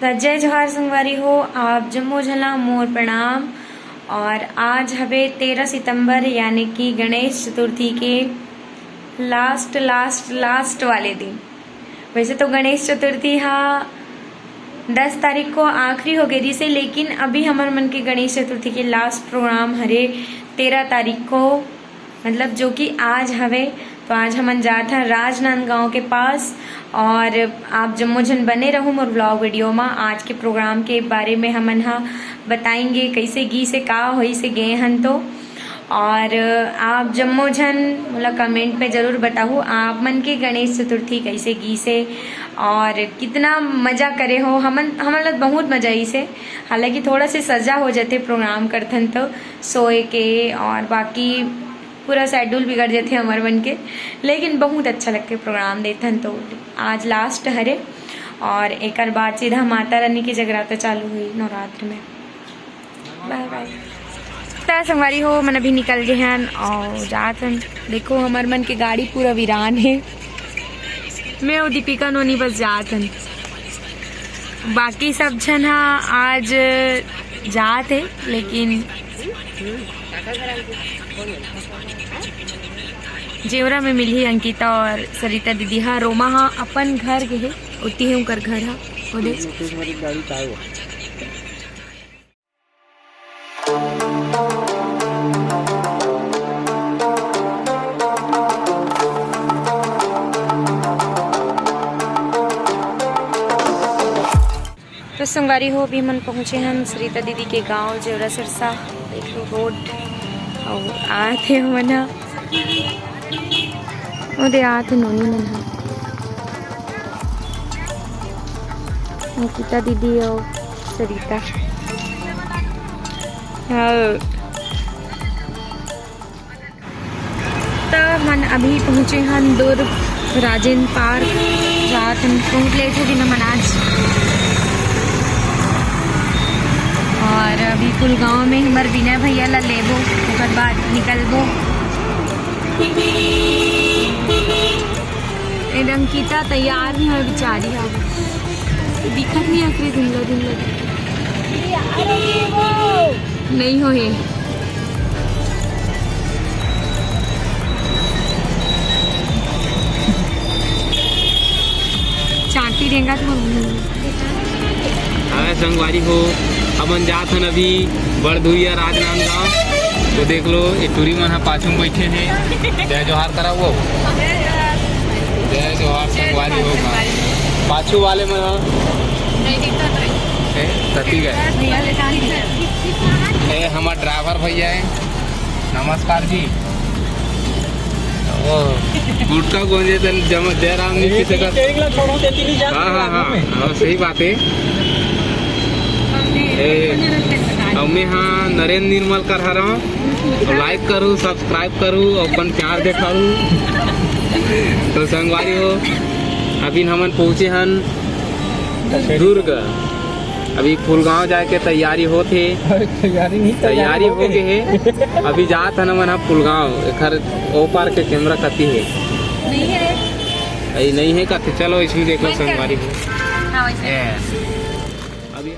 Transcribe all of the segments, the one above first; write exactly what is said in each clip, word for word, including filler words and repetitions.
त जय जोहार संगवारी हो, आप जम्मो झन ला मोर प्रणाम। और आज हवे तेरह सितंबर, यानी कि गणेश चतुर्थी के लास्ट, लास्ट, लास्ट वाले दिन। वैसे तो गणेश चतुर्थी हा दस तारीख को आखिरी हो गे रिहिसे, लेकिन अभी हमर मन के गणेश चतुर्थी के लास्ट प्रोग्राम हरे तेरह तारीख को, मतलब जो कि आज हवे। तो आज हमन जात हन राजनांदगांव के पास, और आप जम्मो झन बने रहू मोर व्लॉग वीडियो मा। आज के प्रोग्राम के बारे में हमन हा बताएंगे, कैसे गीस हे, का होइस हे, गे हन तो। और आप जम्मो झन मोला कमेंट में जरूर बताहू, आप मन के गणेश चतुर्थी कैसे गीस हे और कितना मजा करे हो। हमन, हमन ला बहुत मजा आइस हे। हालांकि थोड़ा से सजा हो जाथे प्रोग्राम करथन तो सोए के, और बाकी पूरा शेड्यूल बिगड़ जाथे हमर मन के, लेकिन बहुत अच्छा लगथे प्रोग्राम देखथन तो। आज लास्ट हरे और एकर बाद सीधा माता रानी के जगराता चालू हुई नवरात्र में। बाय बाय। त संगवारी हो, मन अभी निकल गे हन और जात हन। देखो, हमर मन के गाड़ी पूरा वीरान हे। मैं अउ दीपिका नोनी बस जात हन। बाकी सब झन हा आज जात हे, लेकिन जेवरा में मिलही अंकिता और सरिता दीदी हा। रोमा हा अपन घर गे हे, ओती हे उनकर घर हा, ओदे। तो संगवारी हो, अभी हमन पहुँचे हन सरिता दीदी के गांव जेवरा सिरसा। देख लो रोड, अउ आत हे हमन ह, ओदे आत हे नोनी मन ह, अंकिता दीदी अउ सरिता। हाँ। त हमन अभी पहुँचे हन दुर्ग राजेंद्र पार्क, जात हन, बहुत लेट हो गे हमन आज। और अभी फुलगांव में हमर विनय भैया ला लेबो, ओकर बाद निकलबो। ए अंकिता तैयार नहीं होय बेचारी, हा दिखत नहीं, आखिरी धुंधला धुंधला दिखत। नहीं हो हे। चांटी रेंगा तो। हाँ संगवारी हो, हमन जात हन अभी बड़धुरिया राजनांदगांव। तो देख लो, ये टूरी मन ह पाछू में बैठे हे। जय जोहार करा वो। जय जोहार संगवारी हो। पाछू वाले मन ह। ए, कति गए? ए, हमर ड्राइवर भैया हे। नमस्कार जी। ओ, गुटखा गोंजे तन जम-, जयराम नहीं पी सकत। हाँ, हाँ, हाँ, हाँ, सही बात हे। ए, अउ मैं हाँ नरेंद्र निर्मल कर हरा हूँ। तो like करू, subscribe करू, अपन प्यार देखाऊ। तो संगवारी हो, अभी हमन पहुँचे हन दुर्ग। अभी फुलगांव जाए के तैयारी होत हे। तैयारी नहीं, तैयारी तैयारी हो हो गे गई। हे। अभी जात हन हमन ह फुलगांव, एखर ओ पार के कैमरा कति हे। नहीं है। अरे नहीं है कति, चलो इसमें देख लो बंद कर संगवारी दे। हो। हाँ, वैसे। ए, अभी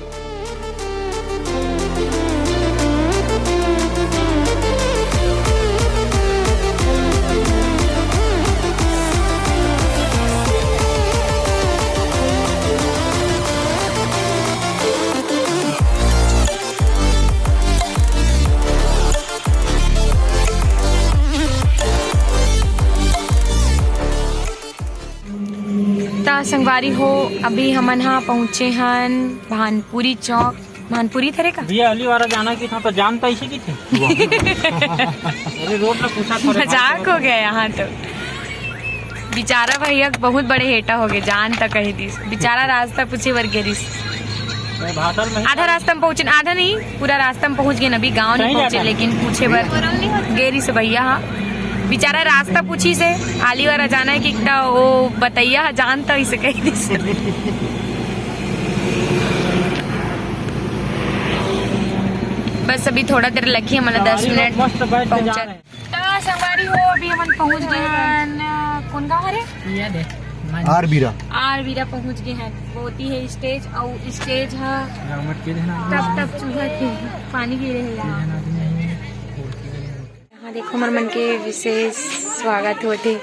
त संगवारी हो, अभी हमन ह पहुँचे हन भानपुरी चौक। भानपुरी थरे का? भैया, अली वाला जाना कि था तो जानता इसे कि थे। अरे, रोड में पूछा थोड़े मजाक हो गया यहाँ तो। बेचारा भैया बहुत बड़े हेटा हो गए, जान तक कही दिस। बेचारा रास्ता पूछे बर गे रिस। मैं भाषण में आधा रास्ता में पहुँचे, आधा नहीं, पूरा रास्ता में पहुँच गए, अभी गाँव नहीं कहीं पहुँचे, जाता। लेकिन पूछे बर गे रिस भैया। हाँ, बेचारा रास्ता पूछिस हे, आली वाला जाना है कि एकटा वो बतैया ह, जान तो इसे कही दिस। बस अभी थोड़ा देर लगही, मतलब दस गाड़ी मिनट मस्त बैठ के जा पहुँचा। रहे हैं। त संगवारी हो, अभी हमन पहुँच गए हन, अ, कौन गाँव हरे? ये दे। आर बीरा। आर बीरा पहुंच गए हैं। बहुत ही है स्टेज, और स्टेज है टप टप चूहा के पानी गिरे है यहाँ। यहाँ देखो, हमर मन के विशेष स्वागत होते।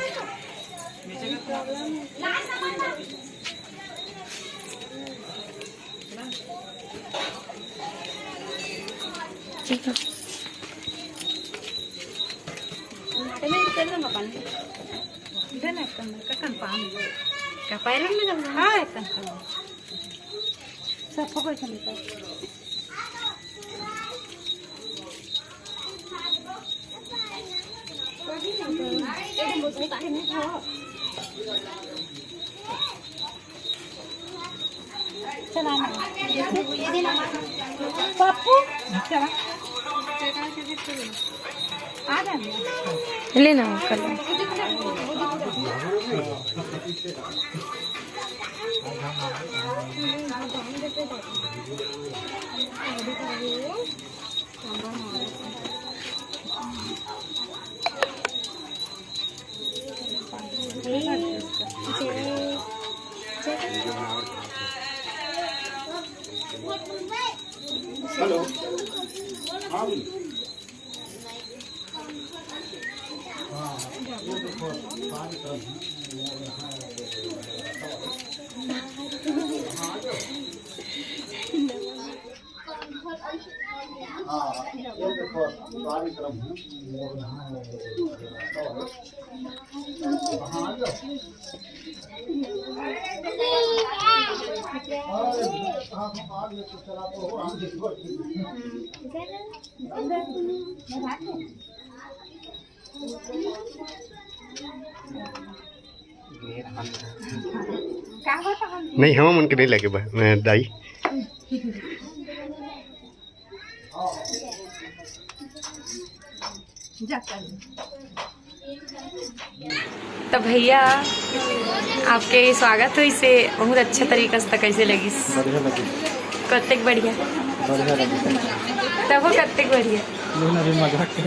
ठीक है। पप्पू, चला। आ जा। लेना, कर लो। हेलो। हाँ, बोलिए। नहीं, हम मन के नहीं लगे बा, मैं दाई। तो भैया, आपके स्वागत होइसे बहुत अच्छा तरीका से, त कैसे लगिस? बढ़िया लगिस। कतेक बढ़िया? बढ़िया लगिस। तब वो कतेक बढ़िया? लेकिन अभी मजाक कर।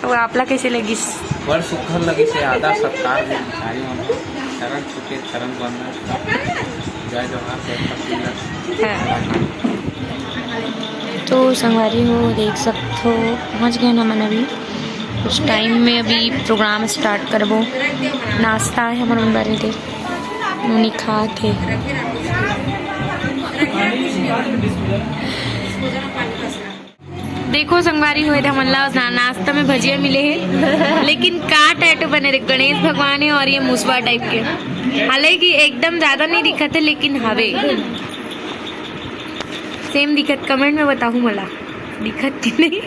वो आपला कैसे लगिस? बड़ सुग्घर लगिस हे, आदर सत्कार भी भिखारी मन, चरण छू के चरण वंदन, जय जोहार, जय छत्तीसगढ़। हाँ। तो संगवारी हो, देख सकत हो, पहुँच गए ना मन अभी। कुछ टाइम में अभी प्रोग्राम स्टार्ट करबो। नाश्ता है हमर मन बर दे, नूनी खात हे। देखो संगवारी हो, हमन ला ना-, नाश्ता में भजिया मिले हे, लेकिन का टैटू बने रे, गणेश भगवान हे और ये मुसवा टाइप के। हालांकि एकदम ज्यादा नहीं दिखत हे, लेकिन हवे। सेम दिखत, कमेंट में बताहू मोला, दिखत कि नहीं?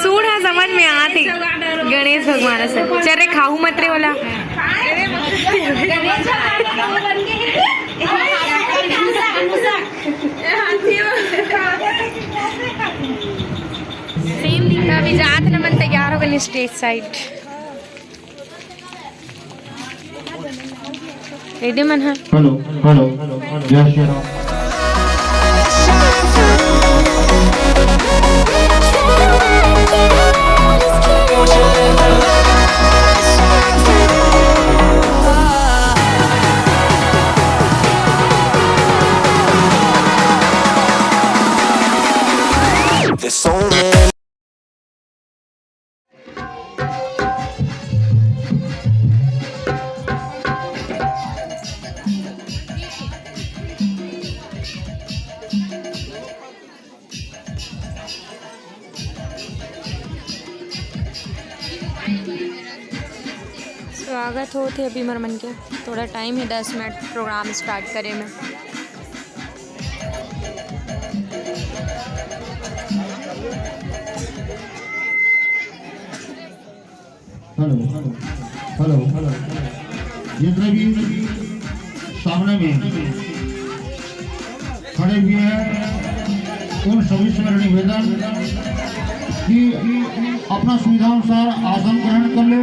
सूंड हा समझ में आत हे, गणेश भगवान से। चल रे, खाहू मत रे ओला। सेम दिखत। अभी जात न मन तैयार हो गए स्टेज साइड। रेडी मन ह। हेलो, हेलो, जय श्री राम। स्वागत होत हे अभी हमर मन के। थोड़ा टाइम हे, दस मिनट प्रोग्राम स्टार्ट करे में। Hello, hello, hello. जितने भी सामने में खड़े हुए हैं, उन सभी से मेरा निवेदन कि अपना सुविधा अनुसार आसन ग्रहण कर ले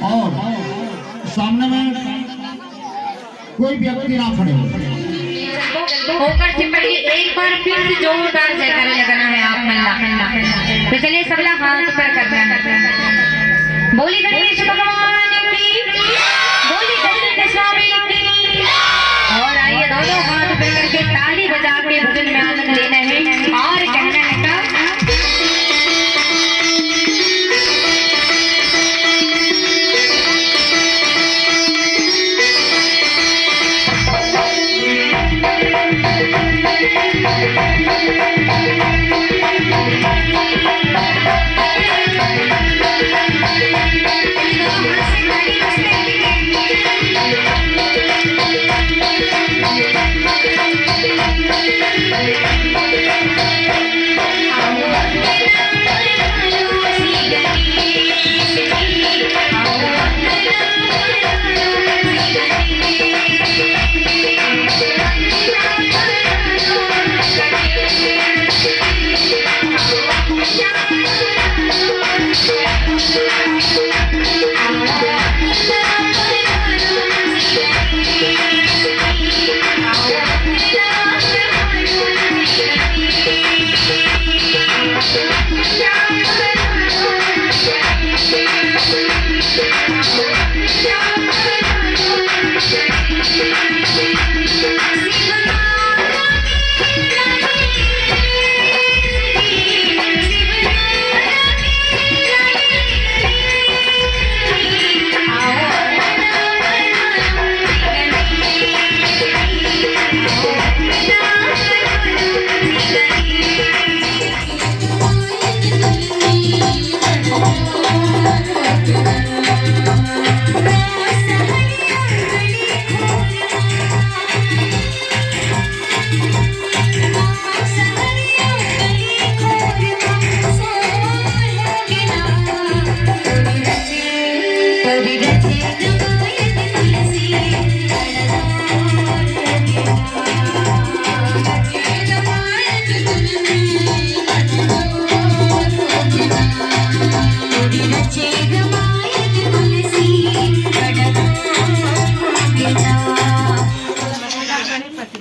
और सामने में कोई व्यक्ति ना खड़े हो। ओकर से पहले एक बार फिर से जोरदार जयकारा लगाना है आप मन ला। तो चलिए, सबला हाथ ऊपर करना है। बोली गणेश भगवान की।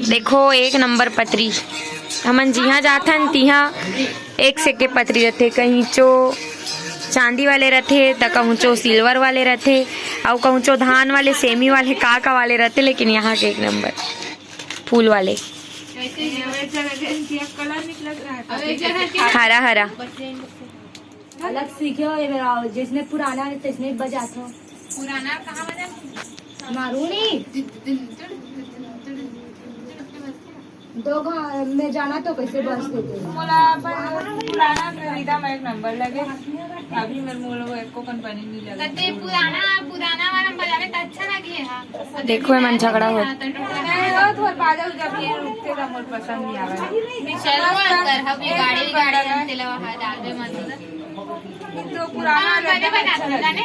देखो, एक नंबर पतरी। हमन जिहाँ जाथन, तिहाँ एक से के पतरी रथे। कहीं चो चांदी वाले रथे, त कहूँ चो सिल्वर वाले रथे, अउ कहूँ चो धान वाले, सेमी वाले, का का वाले रथे, लेकिन यहाँ के एक नंबर फूल वाले। हरा हरा। अलग सीखे हो, ये मेरा जैसने पुराना है, तैसने बजात हो। पुराना कहाँ बजा? मारूनी। दो घा-, मैं जाना तो कैसे बस देते हैं? मोला अपन पुराना खरीदा में एक नंबर लगे। अभी मेरे मोला वो एको कंपनी नहीं लगे। कते पुराना, पुराना वाला बजावे त अच्छा लगे हा। देखो, ये मन झगड़ा हो। नहीं, वो थोड़ा बाजा उजा भी रुकते का मोर पसंद नहीं आवे। चलो, कर, हम ये गाड़ी, गाड़ी हम तेला वहाँ डाल दे, मन। तो पुराना हाँ, गाने बनाते हैं, गाने।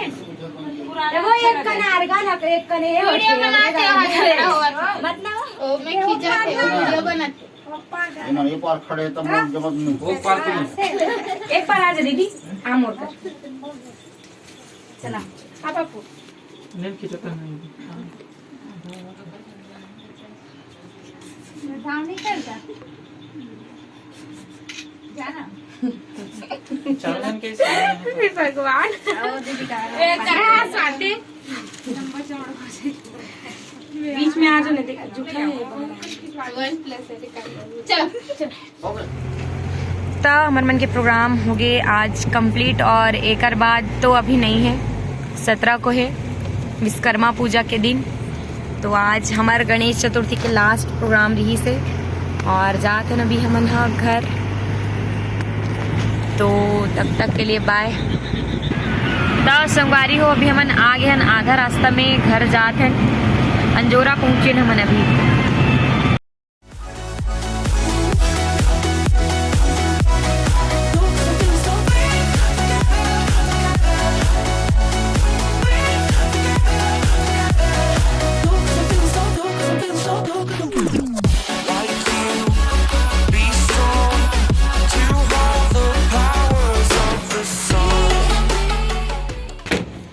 पुराना देखो, एक कन आर्गन है, एक कन ये वीडियो होती है, बनाते हैं, हमारे वहाँ झगड़ा हुआ था। मत ना। ओ, मैं खींचा थे, वो वीडियो बनाते। ये ना, ये पार खड़े हैं, तब लोग जब वो पार तो नहीं। एक पार आ जा दीदी, हाँ, मोड़ कर। चला, हाँ, पापू। नहीं खींचता नहीं। हाँ। काम नहीं करता। जाना। चार जन के साथ में। भगवान। आओ दीदी का। ए, कहाँ साथी? लंबा चौड़ा हो जाए। बीच में आ जाने दे, झूठा है। वन प्लस है, चलो, चलो। त हमर मन के प्रोग्राम हो गए आज कंप्लीट, और एकर बाद तो अभी नहीं है, सत्रह को है विश्वकर्मा पूजा के दिन। तो आज हमर गणेश चतुर्थी के लास्ट प्रोग्राम रही से, और जात हन अभी हमन ह घर। तो तब तक के लिए बाय। त संगवारी हो, अभी हमन आ गए हन आधा रास्ता में, घर जात हन। अंजोरा पहुँचे हन हमन अभी।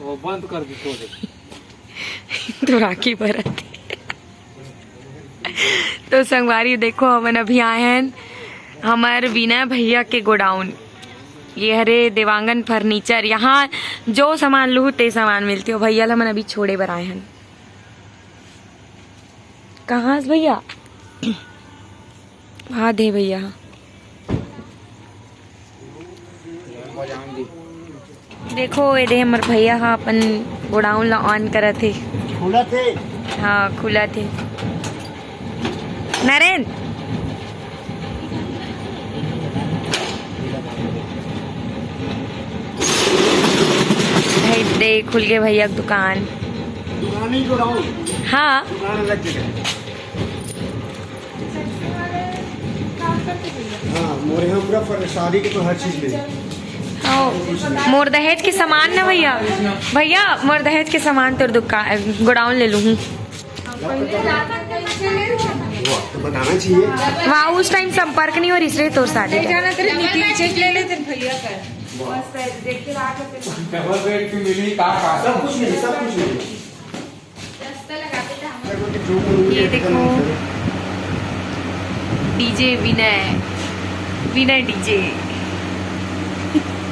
वो बंद कर दी, छोड़ दे। तो राखी भरत। तो संगवारी देखो, हमन अभी आए हन हमर विनय भैया के गोडाउन। ये हरे देवांगन फर्नीचर, यहाँ जो सामान लूहू ते सामान मिलथे। भैया ल हमन अभी छोड़े बर आए हन। कहाँ से भैया? हाँ दे भैया। देखो, ये दे हमर भैया ह अपन गोडाउन ला ऑन करत हे। खुलत हे। हाँ, खुलत हे। नरेंद्र, भाई दे खुल गए भैया के दुकान। दुकान ही गोडाउन, हाँ। दुकान अलग जगह है। हाँ, मोरे यहाँ पूरा फर-, शादी के तो हर चीज मिले। ओ, मोर दहेज के सामान ना भैया, भैया मोर दहेज के सामान तोर दुकान गोडाउन ले लूँ। तो बताना चाहिए। वहाँ उस टाइम संपर्क नहीं हो रही, इसलिए तोर शादी का। जाना तेरे नीति चेक ले ले तेरे भैया का। डबल बेड की मिली, का का सब कुछ मिले, सब कुछ मिले। ये देखो, डीजे विनय, विनय डीजे।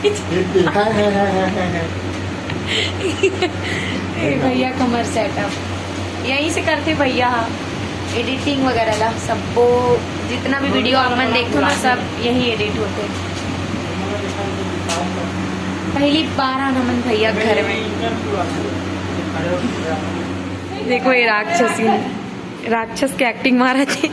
हाय हाय हाय हाय हाय। ए भैया कमर सेटअप यहीं से करते भैया, एडिटिंग वगैरह ला सब, वो जितना भी वीडियो आप मन देखो ना, सब यहीं एडिट होते। पहली बार आन हमन भैया घर में। देखो ये राक्षसी, राक्षस के एक्टिंग मारा थे।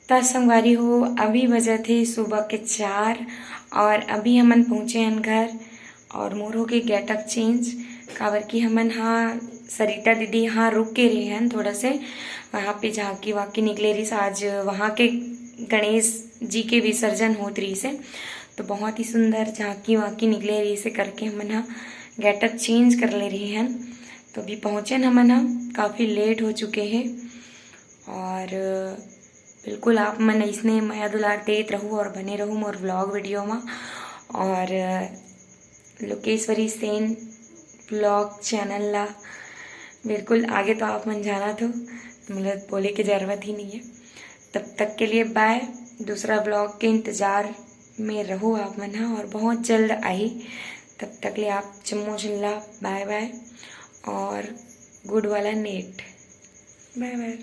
त संगवारी हो, अभी बजत हे सुबह के चार और अभी हमन पहुँचे हन घर और मोर हो गए गेटअप चेंज, काबर कि हमन हा सरिता दीदी यहाँ रुक के रहे हन थोड़ा से, वहाँ पे झांकी वाकी निकले रहिस। आज वहाँ के गणेश जी के विसर्जन होत रहिस हे, तो बहुत ही सुंदर झांकी वाकी निकले रहिस हे करके हमन हा गेटअप चेंज कर ले रहे हन। तो अभी पहुँचे हन हमन हा, काफ़ी लेट हो चुके हे। और बिल्कुल आप मन अइसने मया दुलार देत रहू और बने रहू मोर व्लॉग वीडियो में। और लोकेश्वरी सेन व्लॉग चैनल ला बिल्कुल आगे तो आप मन जानत हो, तो मोला बोले के जरूरत ही नहीं है। तब तक के लिए बाय। दूसरा व्लॉग के इंतज़ार में रहू आप मन हा, और बहुत जल्द आई। तब तक ले आप जम्मो झन ला बाय बाय और गुड वाला नेट बाय बाय।